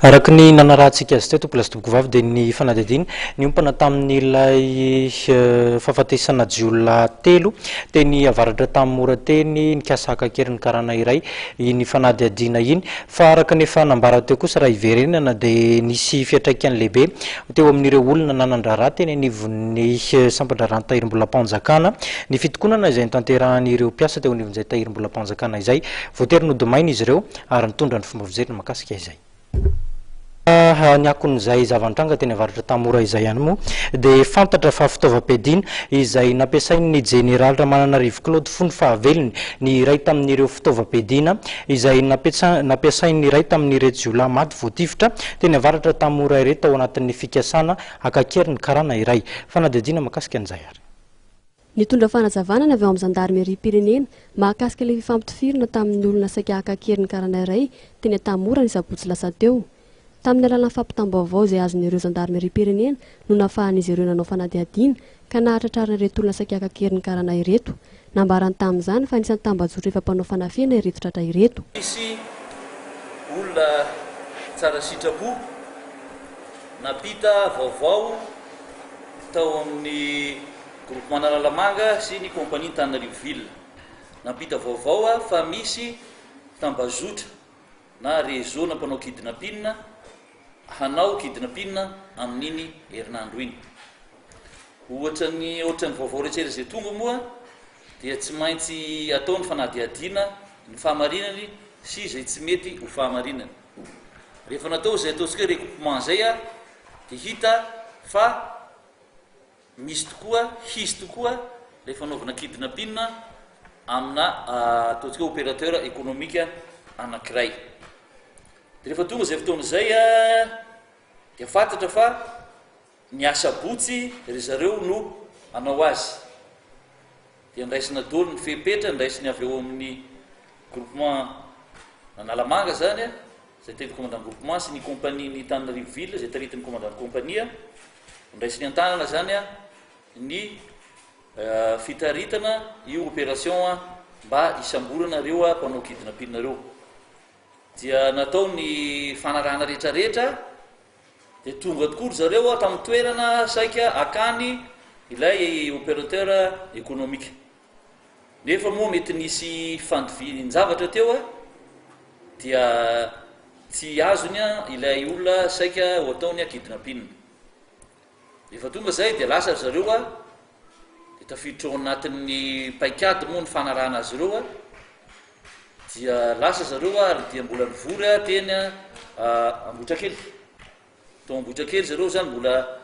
Araka ny nanarahantsika azy teo, tompolahy sy tompokovavy, dia ny fanadihadiana niompana tamin'ilay fahafatesana jiolahy telo teny avaratra Antanimora teny nikasa haka an-keriny karana iray iny fanadihadiana iny. Fa araka ny efa nambara teo kosa raha hiverenana dia nisy fiantraikany lehibe teo amin'ireo olona nanan-draharaha teny anivon'ny sampan-draharahan'ny tahirim-bolam-panjakana ny fitokonana izay notanterahan'ireo mpiasa teo anivon'izay tahirim-bolam-panjakana izay. Voatery nody maina izy ireo ary nitondra ny fomba fijeriny mahakasika izay. Ny akon'izay zava-nitranga teny avaratra Tamora izay ihany moa dia fantatra fa fitaovam-piadiana izay nampiasain'ny jeneraly Ramananarivo Claude fony fahavelony ny iray tamin'ireo fitaovam-piadiana izay nampiasain'ny iray tamin'ireto jiolahy maty voatifitra teny avaratra Tamora ireto tao anatin'ny fikasana haka an-keriny karana iray. Fanadihadiana mahakasika an'izay ary. Nitondra fanazavana ny avy ao amin'ny zandarimeriam-pirenena mahakasika ilay fifampitifirana tamin'ny olona saika haka an-keriny karana iray teny Antanimora ny sabotsy lasa teo. Tamin'ny alalan'ny fampitam-baovao izay azon'ireo zandarimeriam-pirenena no nahafahan'izy ireo nanao fanadihadiana ka nahatratrarana ireto olona saika haka an-keriny karana ireto. Nambarany tamin'izany fa anisan'ny tambajotra efa mpanao fanafihana ireto tratra ireto. Nisy olona tsara sitrapo nampita vaovao tao amin'ny Groupement Analamanga sy ny Compagnie Antananarivo Ville. Nampita vaovao fa misy tambazotra na réseau na mpanao kidnapping hanao kidnapping amin'iny herinandro iny. Ohatran'ny ohatran'ny vaovao rehetra izay tonga moa dia tsy maintsy atao ny fanadihadiana ny fahamarinany sy izay tsy mety ho fahamarinany. Rehefa natao izay ataontsika hoe recoupement izay dia hita fa Misy tokoa, hisy tokoa ilay fanaovana kidnapping amina ataontsika hoe opérateur économique anankiray. Dia rehefa tonga izay fotoana izay dia fantatra fa ny asabotsy ry zareo no hanao azy. Dia ndraisina daholo ny fepetra, ndraisiny avy eo amin'ny groupement Analamanga izany, izay taritin'ny commandant groupement sy ny compagnie ny Antananarivo ville izay taritin'ny commandant compagnie. Ndraisiny an-tanana izany ny fitaritana io opération mba hisamborana ireo mpanao kidnapping ireo. Dia natao ny fanarahana rehetrarehetra dia tonga tokoa ry zareo tamin'ny toerana saika hakany ilay opérateur économique. Nefa moa mety nisy fandivian-javatra teo dia tsy azony ilay olona saika ho ataony kidnapping. Rehefa tonga izay dia lasa ry zareo dia tafiditra ao anatin'ny paikady moa ny fanarahana azy ireo dia lasa zareo ary dia mbola nivory teny Ambohitrakely. Tao Ambohitrakely zareo izany mbola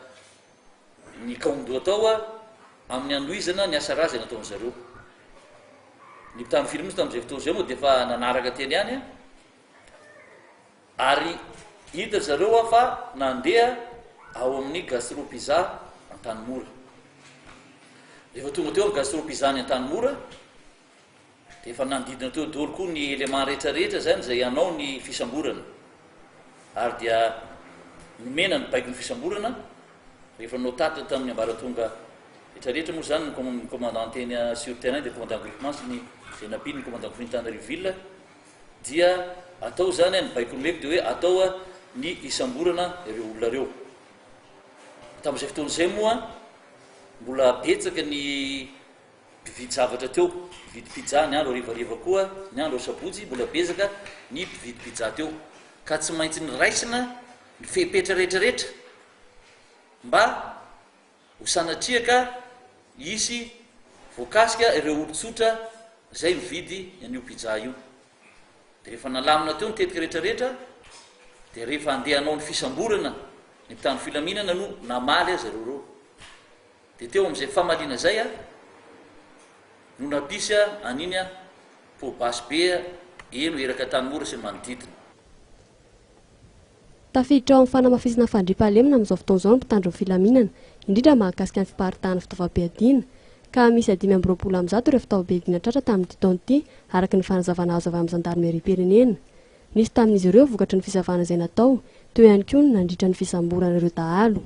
Nikaon-doha tao amin'ny hanohizana ny asa raha izay nataon-dry zareo. Ny mpitandro filaminana tamin'izay fotoana izay moa dia efa nanaraka teny ihany ary hita ry zareo fa nandeha ao amin'ny Gastro Pizza Antanimora. Rehefa tonga teo amin'ny Gastro Pizza any Antanimora Dia efa nanodidina teo daholo koa ny éléments rehetra rehetra izany izay hanao ny fisamborana. Ary dia nomena ny baikon'ny fisamborana, rehefa notatitra tamin'ny ambaratonga rehetra rehetra moa izany ny commandant teny sur terrain dia commandant groupement sy ny izay nampiany ny commandant groupement Antananarivo ville dia atao izany ny baiko nomeko dia hoe atao ny hisamborana ireo olona ireo. Tamin'izay fotoana izay moa mbola betsaka ny Mpividy zavatra teo, mpividy pizza ny andro harivariva koa, ny andro asabotsy mbola betsaka ny mpividy pizza teo ka tsy maintsy niraisina ny fepetra rehetrarehetra mba ho sanatria ka hisy voakasika ireo olon-tsotra izay mividy an'io pizza io. Dia rehefa nalamina teo ny tetika rehetrarehetra dia rehefa handeha hanao ny fisamborana ny mpitandro filaminana no namaly azy ireo ireo. Dia teo amin'izay famaliana izay no nampisy an'iny poa-basy be eno eraka Antanimora sy ny manodidina. Tafiditra ao amin'ny fanamafisana fandriampahalemana amin'izao fotoana izao ny mpitandro ny filaminana, indrindra mahakasika ny fiparitahan'ny fitaovam-piadiana, ka miisa 125 ireo fitaovam-piadiana tratra tamin'ity taona ity, araka ny fanazavana azo avy amin'ny zandarimeriam-pirenena. Nisy tamin'izy ireo vokatry ny fisavana izay natao, teo ihany koa ny nandritra ny fisamborana ireo dahalo.